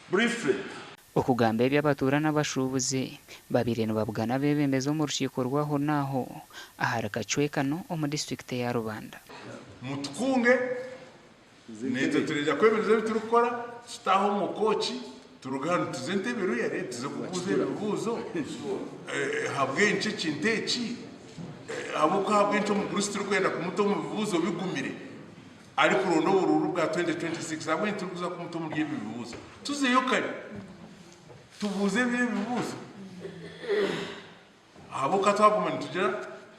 Briefly. Okugamba ebi abatuura n'abashuubuzi babaire nibabugana abeebembezi omu rukiiko rw'ahonaaho ahari Kacwekano omu disiturikiti eya Rubanda. Mutukunge, naitwe turaija kwemereza ebi turikukora, tutaahe omu kooki, turuge hanu tuze Entebbe Royal tuze kubuuza ebibuuzo, ahabw'enki ekintu eki, ahabw'okuba ahabw'enki omugurusi turikwenda kumuta omu bibuuzo bigumire arikuronda oburuuru bwa 2026, ahabw'enki turikuza kumuta omuri ebi bibuuzo? Tuzeyo kare tubuuze ebi ebibuuzo. Ahabw'okuba twaguma nitugira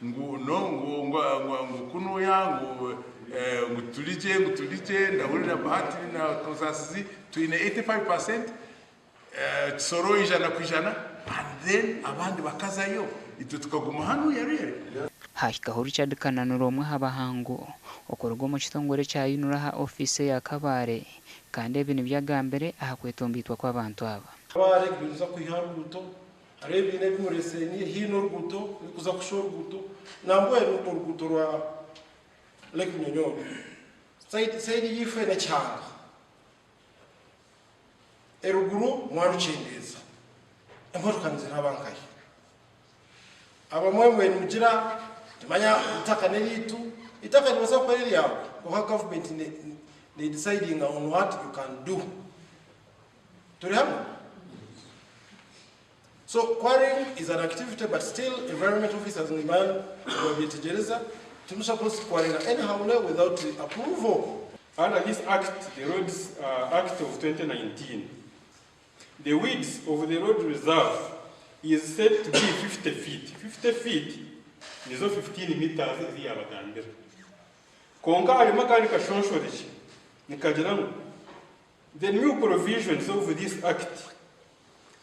ngu no ngu ngu ngu ngu kunuya ngu ngu turi gye ngu turi gye ndahurira Bahati na Musasizi twine 85% Kisoro 100% and then abandi bakazayo itwe tukaguma hanuya really. Haahikaho Richard Kananura omwe aha bahangu okuruga omu kitongore ekya UNRA aha ofiisi eya Kabale kandi ebi nibyo agambire aha kwetomboitwa kw'abantu aba. Kabale niza kwiha aha ruguuto Hariho ebiina ebi mureseeniire haihi n'oruguuto ebirikuza kushusha oruguuto nambwenu oruguuto rwa Lake Bunyonyondo side side yaifo n'ekihanga eruguru mwarukyendeeza emotoka niziraba nkahi? Abamwe mbwenu nimugira timanya eitaka n'eriitu, eitaka niribaasa kuba riri eryawe kwonka gavumenti ne decidinga on what you can do. Turi hamwe? So quarrying is an activity but still environment officers nibaba nibabyetegyereza timu supposed to quarryinga anyhow without approval. Under this Act, the Roads Act of 2019, the width of the road reserve is said to be 50 feet, 50 feet nizo 15 metres ezi yaabagambira. Kwonka harimu akandi kashonshorekye nikagira ngu The new provisions of this Act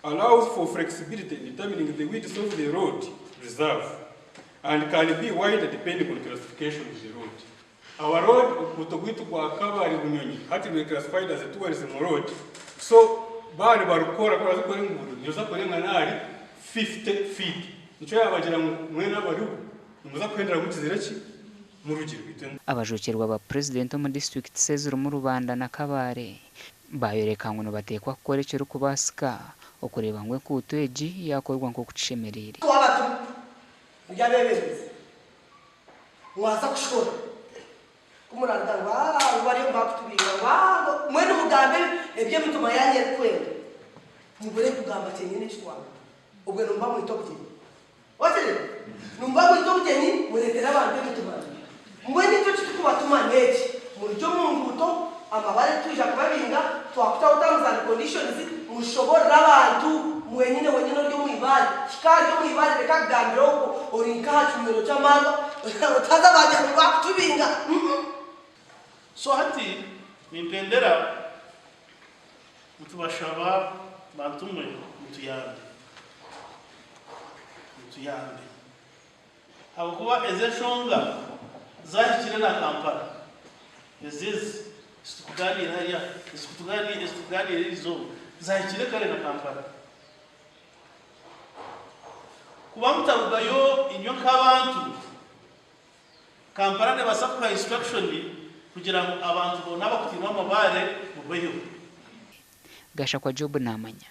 allows for flexibility in determining the width of the road reserve and can be wider depending on classification of the road. Our road, oruguuto rwaitu rwa Kabale Bunyonyi hati ruri classified as a tourism road, so baaba nibarukora ku baraza kukora enguudo nibaza kurengana ahari 50 feet. Nikyo yaabagira ngu mwena abariho nimuza kuhendera mugizire ki? Abajwekyerwa ba Purezidenti omu disiturikiti ezirimu Rubanda na Kabale baayoreka ngu nibateekwa kukora ekirikubaasika okureeba ngu enkuuto egi yaakorwa nk'oku kishemereire. Twaba turi abeebembezi, mwaza kushora, ku muraruga ngu aah ngu bariyo nibakutubinga ngu aah ngu mbwenu mugambe ebi emitima yaanyu erikwenda, mubure kugamba kyenyini eki twagamba, obwo nimuba mwita obugyenyi. Wakireeba? Nimuba mwita obugyenyi, mureetere abantu emitima mibi. Mbwenu itwe eki turikubatuma n'eki, murugye omu nguuto, amabare titwija kubabinga, twakutaho terms and conditions, mushoboorore abantu, mwenyine wenyine ori omu ibaare, hika ahari omu ibaare reka akugambire okwo ori nk'aha kinywero ky'amaarwa, otaza baagira ngu baakutubinga. So hati nimpendera nitubashaba bantu mwe mutuyambe. Mutuyambe ahabw'okuba ezi enshonga zahikire na Kampala ezi ezi ezitukuganiira hariya ezitukuganiira erizooba zahikire kare na Kampala. Kuba mutarugayo inywe nk'abantu Kampala nebaasa kuha instruction kugira ngu abantu boona abakutiinwa amabaare mubaiheho. Gashakwa Job naamanya.